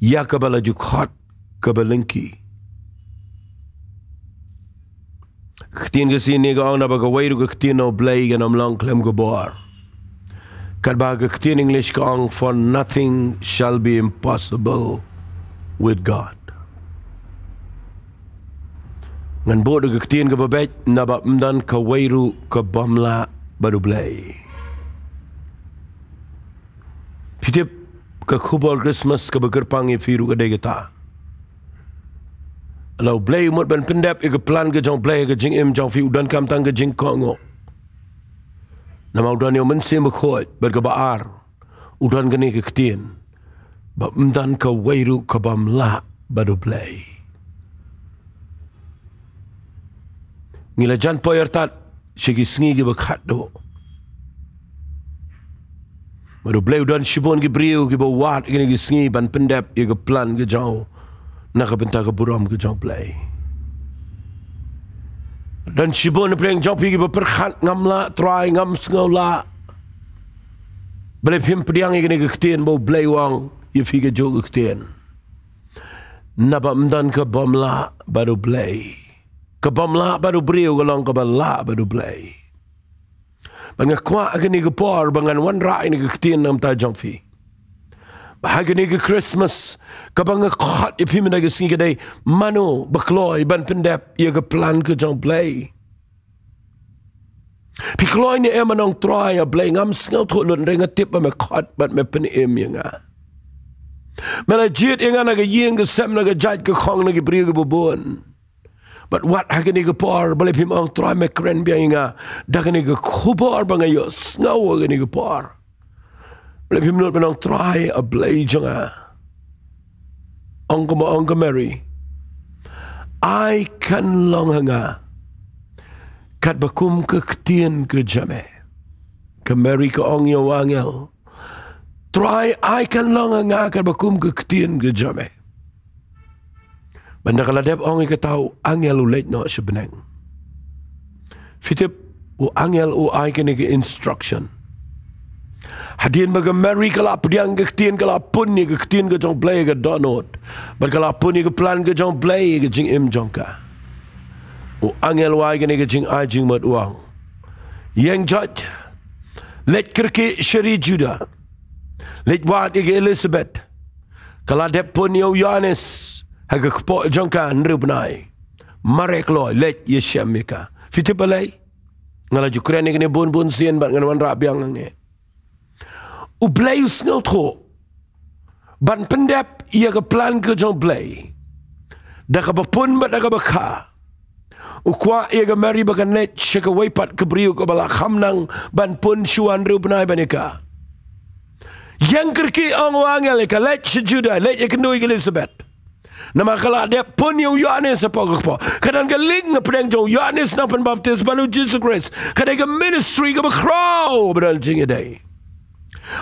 ïa kaba la ju khot kaba lyngkhi. Ka ktien Khasi ne ka ong, naba kawei ruh ka ktien na U Blei kan ym long khlem ka bor. Katba ka ktien English ka ong, "For nothing shall be impossible with God." Ngan buh da ka ktien kaba beit, naba ym don kawei ruh ka bym lah bad U Blei. Phi tip, ka khubor Christmas kaba kyrpang ïa phi ruh ka dei kata. Lada U Blei u mut ban pyndep ïa ka plan ka jong U Blei ha ka jingim jong phi, u donkam tang ka jingkohnguh. Namar u don ïa U Mynsiem Bakhuid, bad kaba ar, u don kane ka ktien, ba ym don kawei ruh ka bym lah bad U Blei. Ngi la jan poi artat sha ki sngi kiba khatduh. Bad U Blei u don shibun ki briew kiba wad ïa kine ki sngi ban pyndep ïa ka plan ka jong u na ka bynta ka burom ka jong U Blei. Don shibun na pdeng jong phi kiba pyrkhat, ngam lah Trai, ngam sngew lah. Balei phim pdiang ïa kane ka ktien ba U Blei u ong ïa phi kajuh ka ktien? Naba ym don ka bym lah bad U Blei. Ka bym lah bad u briew ka long kaba lah bad U Blei. Bad nga kwah ha kane ka por ba ngan wanrah ïa kane ka ktien na ka bynta jong phi, ba ha kane ka Christmas kaba nga khot ïa phi mynta ka sngi ka dei, mano ba kloi ban pyndep ïa ka plan ka jong U Blei? Phi kloi ne em ban ong, Trai, A Blei, ngam sngewthuh lut, hynrei nga tip ba me khot bad me pynim ïa nga. Me la jied ïa nga na ka ïing ka sem, na ka jait ka khong, na ki briew kiba bun. Bad wat ha kane ka por, balei phim ong, Trai, me kren biang ïa nga da kane ka khubor ba nga ïohsngew ha kane ka por? Balei phim nud ban ong, Trai, A Blei jong nga, ong kumba ong ka Mary, ai kan long ha nga katba kum ka ktien ka jong me. Ka Mary ka ong ïa u angel, Trai, ai kan long ha nga katba kum ka ktien ka jong me. Bad ynda ka la dep ong ïa kata, u angel u leit noh sha bneng. Phi tip, u angel u ai kane ka instruction. Hadien ba ka Mary ka la pdiang ka ktien, ka la pun ïa ka ktien ka jong U Blei ha ka dohnud, bad ka la pun ïa ka plan ka jong U Blei ha ka jingim jong ka, u angel u ai kane ka jingai jingmut, u ong, ïeng joit, leit kyrkieh sha ri Juda, leit wad ïa ka Elizabeth. Ka la dep pun ïa u Ïoannis ha ka kpoh jong ka hynriew bnai. Mareh kloi, leit ïashem ïa ka. Phi tip balei? Nga la ju kren ïa kane bun bun sien bad ngan wanrah biang hangne. U Blei u sngewthuh ban pyndep ïa ka plan ka jong U Blei da kaba pun bad da kaba kha. U kwah ïa ka Mary ba kan leit sha kawei pat ka briew kaba la kham nang ban pun shuwa hynriew bnai ban ïa ka. Ïeng kyrkieh, ong u angel ïa ka, leit sha Juda, leit ïakynduh ïa ka Elizabeth. Namar ka la dep pun ïa u Ïoannis hapoh ka kpoh. Ka don ka link hapdeng jong u Ïoannis Nongpynbaptis bad u Jisu Khrist. Ka dei ka ministry kaba khraw ba don jingïadei.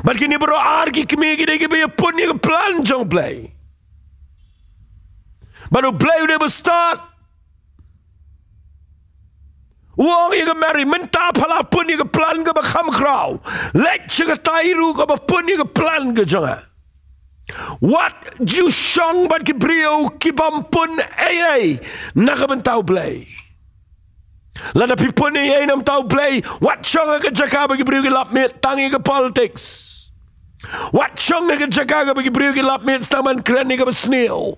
Bad kine baroh ar ki kmie ki dei kiba ïapun ïa ka plan jong U Blei. Bad U Blei u dei ba stad. U ong ïa ka Mary, mynta pha la pun ïa ka plan kaba kham khraw. Leit sha katai ruh kaba pun ïa ka plan ka jong nga. Wat ju shong bad ki briew ki bym pun ei ei na ka bynta U Blei. Lada phi pun ei ei na ka bynta U Blei, wat shong ha ka jaka ba ki briew ki lap miet tang ïa ka politics. Wat shong ha ka jaka kaba ki briew ki lap miet tang ban kren ïa kaba sniew.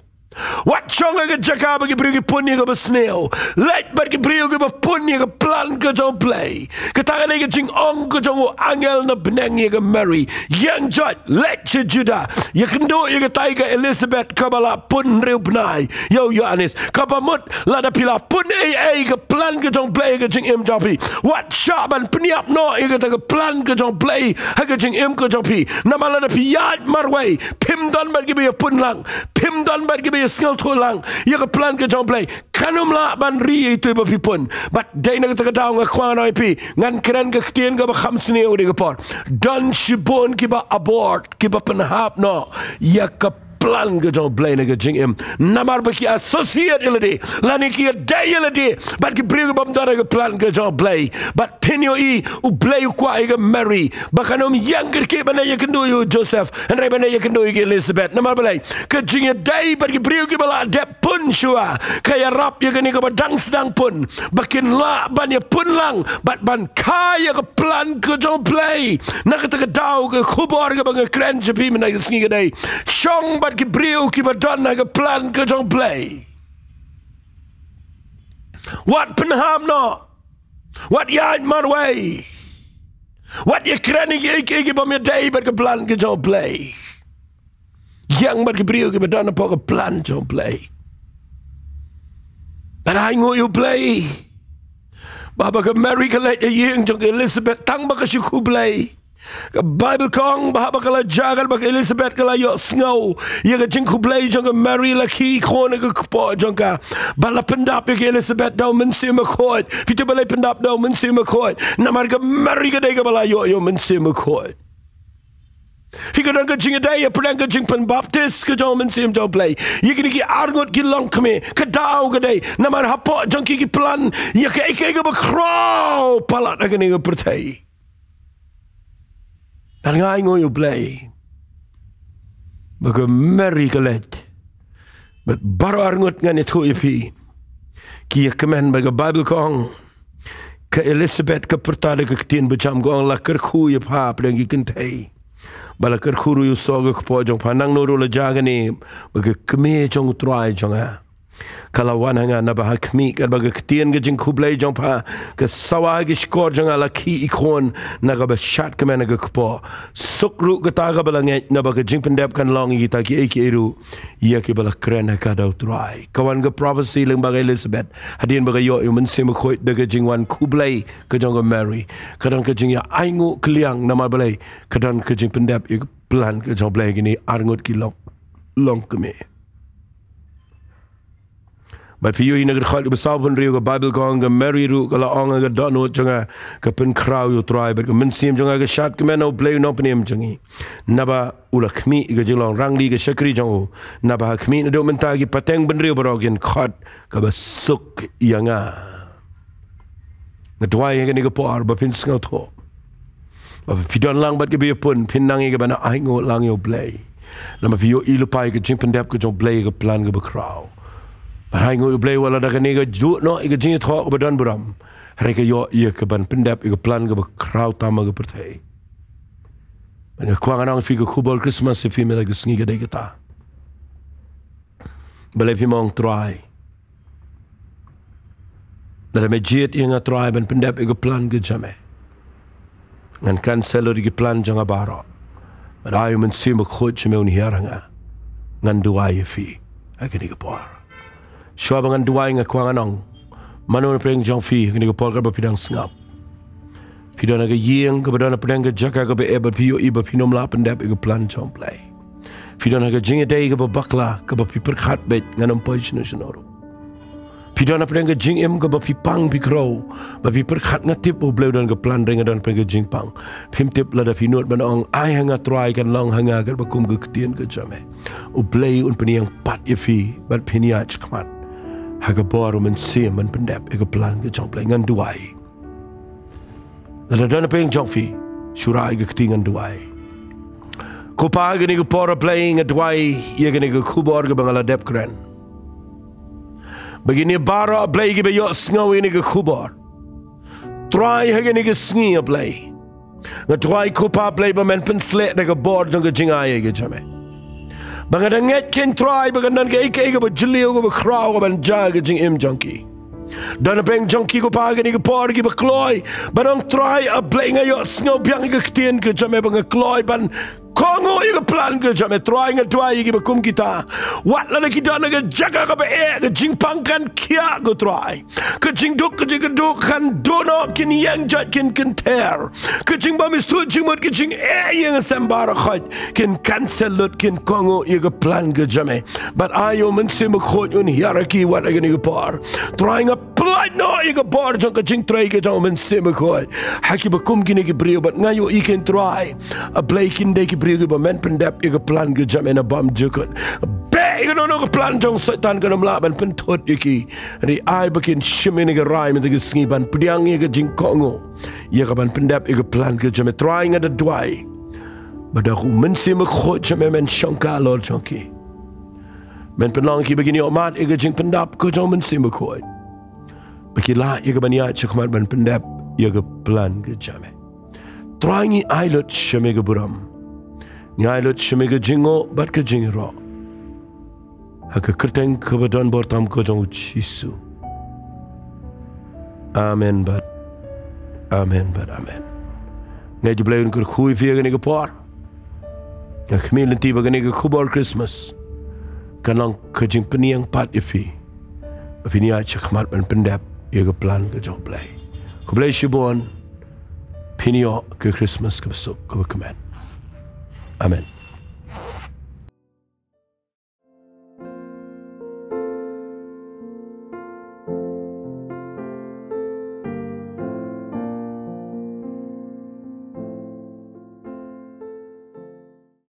Wat shong ha ka jaka ba ki briew ki pun ïa kaba sniew. Leit bad ki briew kiba pun ïa ka plan ka jong U Blei. Kata ka dei ka jingong ka jong u angel na bneng ïa ka Mary. Ïeng joit, leit sha Juda, ïakynduh ïa katai ka Elizabeth kaba la pun hynriew bnai ïa u Ïoannis. Kaba mut lada phi la pun ei ei ka plan ka jong U Blei ha ka jingim jong phi, wat shah ban pynïap noh ïa kata ka plan ka jong U Blei ha ka jingim ka jong phi. Namar lada phi ïaid marwei, phim don bad kiba ïapun lang, phim don bad kiba ïasngewthuh lang ïa ka plan ka jong U Blei. Kan ym lah ban ri ïa itu ba phi pun. Bad dei na kata ka daw nga kwah ngan ong ïa phi, ngan kren ka ktien kaba kham sniew ha kane ka por. Don shibun kiba abort, kiba pynhap noh ïa ka plan ka jong U Blei na ka jingim. Namar ba ki associate ïa lade, lane ki ïadei ïa lade bad ki briew ki bym don ha ka plan ka jong U Blei. Bad phin ïohi, U Blei u kwah ïa ka Mary ba kan ym ïeng kyrkieh ban ïakynduh ïa u Joseph, hynrei ban ïakynduh ïa ka Elizabeth. Namar balei? Ka jingïadei bad ki briew kiba la dep pun shuwa ka ïarap ïa kane kaba dang sdang pun, ba kin lah ban ïapun lang bad ban kha ïa ka plan ka jong U Blei. Na kata ka daw ka khubor kaba nga kren sha phi mynta ka sngi ka dei, shong bad ki briew kiba don ha ka plan ka jong U Blei. Wat pynhap noh. Wat ïaid marwei. Wat ïakren ïa kiei kiei kiba ym ïadei bad ka plan ka jong U Blei. Ïeng bad ki briew kiba don hapoh ka plan jong U Blei. Bad ai nguh ïa U Blei ba haba ka Mary ka leit ïa ïing jong ka Elizabeth tang ba ka shu khublei. Ka Baibl ka ong ba haba ka la jia katba ka Elizabeth ka la ïohsngew ïa ka jingkhublei jong ka Mary, la khie i khun ha ka kpoh jong ka. Bad la pyndap ïa ka Elizabeth da U Mynsiem Bakhuid. Phi tip balei pyndap da U Mynsiem Bakhuid? Namar ka Mary ka dei kaba la ïoh ïa U Mynsiem Bakhuid. Phi, ka don ka jingïadei hapdeng ka jingbaptis ka jong U Mynsiem jong U Blei ïa kine ki arngut ki longkmie. Ka daw ka dei namar hapoh jong ki ki plan ïa kaei kaei kaba khraw palat ha kane ka pyrthei. Bad nga ai nguh ïa U Blei ba ka Mary ka leit bad baroh arngut ngan ïathuh ïa phi ki ïa kmen. Bad ka Baibl ka ong ka Elizabeth ka pyrta da ka ktien bajam, ka ong, la kyrkhu ïa pha hapdeng ki kynthei bad la kyrkhu ruh ïa u soh ka kpoh jong pha. Nangno ruh la jia kane ba ka kmie jong U Trai jong nga ka la wan ha nga, naba ha khmih katba ka ktien ka jingkhublei jong pha ka sawa ha ki shkor jong nga, la khie i khun na kaba shad kmen ha ka kpoh. Suk ruh kata kaba la ngeit, naba ka jingpyndep kan long ïa kita kiei kiei ruh ïa kiba la kren ha ka da U Trai. Ka wan ka prophecy lyngba ka Elizabeth hadien ba ka ïoh ïa U Mynsiem Bakhuid da ka jingwan khublei ka jong ka Mary. Ka don ka jingïa ainguh kylliang namar balei? Ka don ka jingpyndep ïa ka plan ka jong U Blei ha kine arngut ki long, longkmie. Bad phi ïohi na ka dkhot kaba sawphew hynriew, ka Baibl ka ong ka Mary ruh ka la ong ha ka dohnud jong ka, ka pynkhraw ïa U Trai, bad ka mynsiem jong ka ka shad kmen ha U Blei U Nongpynim jong ngi, naba u la khmih ïa ka jinglong rangli ka shakri jong u. Naba ha khmih naduh mynta ki pateng bynriew baroh kin khot kaba suk ïa nga. Nga duwai ha kane ka por ba phin sngewthuh ba phi don lang bad kiba ïapun, phin nang ïa kiba na ainguh lang ïa U Blei. Lada phi ïohi lypa ïa ka jingpyndep ka jong U Blei, ka plan kaba khraw, bad ainguh ïa U Blei wat la da kane ka juh noh ïa ka jingïathoh kaba don burom, hynrei ka ïoh ïa ka ban pyndep ïa ka plan kaba khraw tam ha ka pyrthei. Bad nga kwah ngan ong ïa phi, ka khubor Christmas ïa phi mynta ka sngi ka dei kata. Balei phim ong, Trai, lada me jied ïa nga Trai ban pyndep ïa ka plan ka jong me, ngan cancel lut ïa ki plan jong nga baroh. Bad ai U Mynsiem Bakhuid jong me un hiar ha nga. Ngan duwai ïa phi ha kane ka por. Shuwa ba ngan duwai, nga kwah ngan ong, mano na pdeng jong phi ha kane ka por katba phi dang sngap? Phi don ha ka ïing kaba don hapdeng ka jaka kaba eh bad phi ïohi ba phin ym lah pyndep ïa ka plan jong U Blei. Phi don ha ka jingïadei kaba bakla kaba phi pyrkhat beit ngan ym poi shano shano ruh. Phi don hapdeng ka jingim kaba phi pang phi khrew ba phi pyrkhat, nga tip ba U Blei u don ka plan, hynrei nga don hapdeng ka jingpang. Phim tip, lada phi nud ban ong, ai ha nga Trai, kan long ha nga katba kum ka ktien ka jong me, U Blei un pynïeng pat ïa phi bad phin ïaid shakhmat ha ka bor U Mynsiem ban pyndep ïa ka plan ka jong U Blei. Ngan duwai. Lada don hapdeng jong phi, shu rah ïa ka kti, ngan duwai. Ko Pa, ha kane ka por, A Blei, nga duwai ïa kane ka khubor kaba nga la dep kren. Ba kine baroh, A Blei, kiba ïohsngew ïa kane ka khubor, Trai, ha kane ka sngi, A Blei, nga duwai, ko Pa, A Blei, ba men pynsleh da ka bor jong ka jingai ka jong me. Ba nga da ngeit keiñ, Trai, ba kan don kaei kaei kaba jylliew, kaba khraw, kaban jia ha ka jingim jong ki. Don hapdeng jong ki, ko Pa, ha kane ka por, kiba kloi ban ong, Trai, A Blei, nga ïohsngew biang ïa ka ktien ka jong me, ba nga kloi ban kohnguh ïa ka plan ka jong me. Trai, nga duwai ïa kiba kum kita, wat lada ki don ha ka jaka kaba eh, ka jingpang kan khiah, ko Trai. Ka jingduk, ka jingkyrduh kan duh noh, kin ïeng jait, kin kynther. Ka jingbymsuh jingmut, ka jingeh ïing sem baroh khoit kin cancel lut, kin kohnguh ïa ka plan ka jong me. Bad ai U Mynsiem Bakhuid un hiar ha ki wat ha kane ka por. Trai, nga pyllait noh ïa ka bor jong ka jingtrei ka jong U Mynsiem Bakhuid ha kiba kum kine ki briew, bad nga ïohi keiñ, Trai, A Blei, kin dei ki briew kiba men pyndep ïa ka plan ka jong me na bymjukut. Beh, ïa kano kano ka plan jong u Soitan kan ym lah ban pynthut ïa ki. Hynrei ai ba kin shim ïa kane ka rai mynta ka sngi ban pdiang ïa ka jingkohnguh ïa kaban pyndep ïa ka plan ka jong me. Trai, nga da duwai ba da U Mynsiem Bakhuid jong me men shongkha halor jong ki. Men pynlong ïa ki ba kin ïohmad ïa ka jingpyndap ka jong U Mynsiem Bakhuid, ba ki lah ïa kaban ïaid shakhmat ban pyndep ïa ka plan ka jong me. Trai, ngi ai lut sha me ka burom, ngi ai lut sha me ka jingnguh bad ka jingïaroh, ha ka kyrteng kaba don bor tam ka jong U Jisu. Amen bad amen bad amen. Nga ju Blei un kyrkhu ïa phi ïa kane ka por. Nga khmih lynti ba kane ka khubor Christmas kan long ka jingpynïeng pat ïa phi, ba phin ïaid shakhmat ban pyndep ïa ka plan ka jong U Blei. Khublei shibun. Phin ïoh ka Christmas kaba suk kaba kmen. Amen.